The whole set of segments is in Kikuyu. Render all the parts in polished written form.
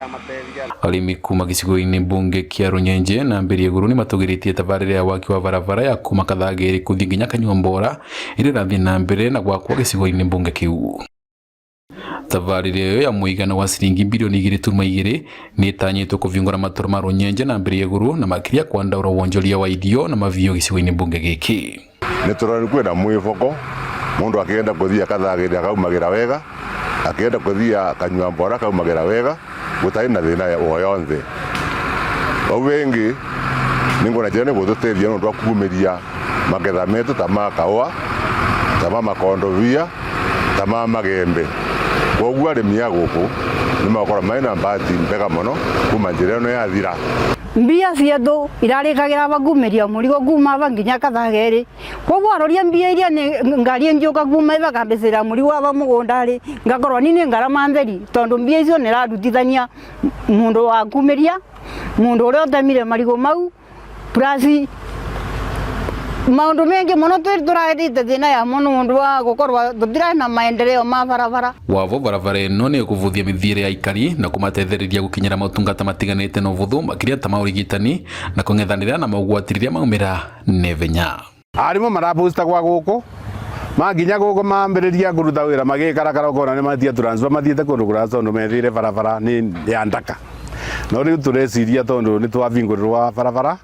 Arĩmi kuma gĩcigo-inĩ mbunge kĩa Runyenje na Mbĩri Igũrũ nĩmatũgĩrĩtie tabarĩra ya waki wa barabara ya kuma Kathangĩrĩ kũthiĩ nginya Kanyuambora ĩrĩa ĩrathiĩ na mbere na gwakwo gĩcigo-inĩ mbunge kĩu. Tabarĩra ĩyo ya mũigana wa ciringi birioni 2.2 nĩ ĩtanyĩtwo kũbingũra matũra ma Runyenje na Mbĩri Igũrũ na makĩria kwandaũra wonjoria wa irio na mabiũ gĩcigo-inĩ mbunge gĩkĩ. Nĩ tũrona kwĩna mwĩboko mũndũ akĩenda kũthia Kathagĩrĩ akaumagira wega, akĩenda kũthia Kanyuambora akaumagira wega gũtarĩ na thĩna o yonthe. Vau vengĩ nĩngwona njĩra nĩ gũtũteithia nĩ ũndũ wa kumĩria magetha metũ ta ma kahũa, ta ma makondobia, ta ma magembe. Koguo arĩmi a gũkũ nĩ magũkorwo mena bahati mbega mũno kuma njĩra ĩno yathira. Mbia cietũ irarĩkagĩra aba ngumiria mũrigo kuma aba nginya Kathageri. Koguo aroria mbia iria nĩ ngari ĩngĩũka kuma iba ĩkambĩcĩrĩra mũrigo aba mũgũnda rĩ, ngakorwo niĩ nĩ ngarama theri tondũ mbia icio nĩ ĩrarutithania mũndũ wa kumĩria, mũndũ ũrĩa ũtemire marigũ mau plus maũndũ mengĩ mũno tũrarĩte thĩna ya mũno ũndũ wa gũkorwo tũtirarĩ na maendeleo ma barabara. Wavo barabara ĩno nĩ ĩkũvũthia mĩthiĩre ya aikari na kũmatethereria gũkinyĩra motungata matiganĩte na ũvũthũ makĩria ta ma ũrigitani na kũng'ethanĩra na mogwati rĩrĩa maumĩra naihenya. Arimũ marabustagwa gũkũ makinya gũkũ mambĩrĩria kũruta wĩra magĩkarakara ũkona nĩ matia transfer mathiĩte kũndũ kũraya tondũ methĩire barabara nĩ ya ndaka. No rĩu tũreciria tondũ nĩ twabingũrĩrwo barabara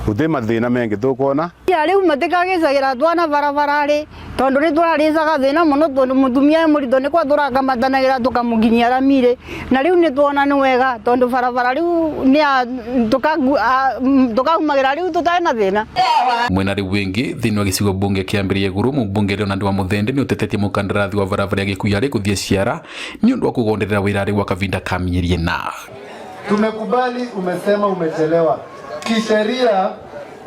gũtirĩ mathĩna mengĩ tũkuona. Rĩu matikagĩcagĩra twana barabara-rĩ tondũ nĩ tũrarĩcaga thĩna mũno tondũ mũtumia e mũritũ nĩ kwa tũrakamatanagĩra tũkamũkinyia rami-rĩ na rĩu nĩ tuona nĩ wega tondũ barabara rĩu nĩ tũkaumagĩra rĩu tũtarĩ na thĩna. Mwena rĩu wĩngĩ thĩinĩ wa gĩcigo mbunge kĩa Mbĩrĩ Igũrũ mũmbunge Leonard wa Mũthende nĩ ũtetetie mũkandarathi wa barabara ya Gĩkuyu gũthiĩ Ciara nĩ ũndũ wa kũgonderera wĩra arĩ gwa kavinda ka mĩeri ĩna. Tumekubali, umesema umechelewa. Kisheria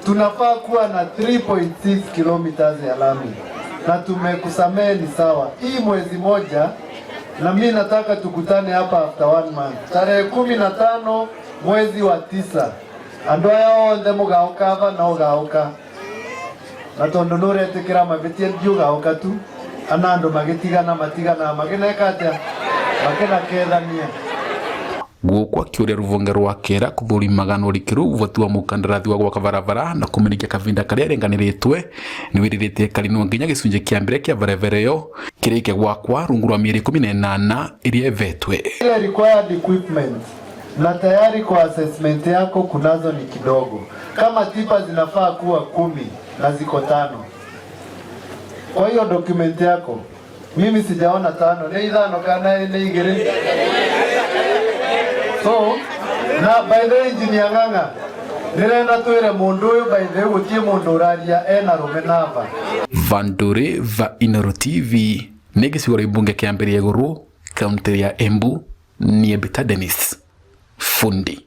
tunafaa kuwa na 3.6 kilometers ya lami na tumekusamehe, ni sawa. Hii mwezi moja, na mi nataka tukutane hapa after one month, tarehe 15 mwezi wa 9, andu aya othe mugaũka ava na ũgaũka na tondu nũretĩkĩra mavĩtia ndiũgaũka tu ana andũ magĩtigana matigana magĩneka atĩa makĩnakethania. Gũkũ akĩũria rũvonge rwa kera kũthũrimaga na ũrikĩru ũvoti wa mũkandarathi wa gwaka barabara na kũmĩrĩkia kavinda karĩa arenganĩrĩtwe nĩ wĩrĩrĩte kari no nginya gĩcunjĩ kĩa mbere kĩa barabara ĩyo kĩrĩke gwakwa rungu rwa mĩeri 18 ĩrĩa ĩvetwe. Ile required equipment na tayari kwa assessment yako kunazo ni kidogo. Kama tipa zinafaa kuwa 10 na ziko 5. Kwa hiyo document yako mimi sijaona 5, ni 5 kana ni 2. So na by the way engineer Ng'ang'a nirenda twire mundu uyu by the way gutie mundu uraria ena rume nava. Vandure va Inooro TV nĩ gĩcigo rĩa mbunge kĩa Mbĩrĩ Igũrũ kaunti ya Embu niĩ Mbita Dennis Fundi.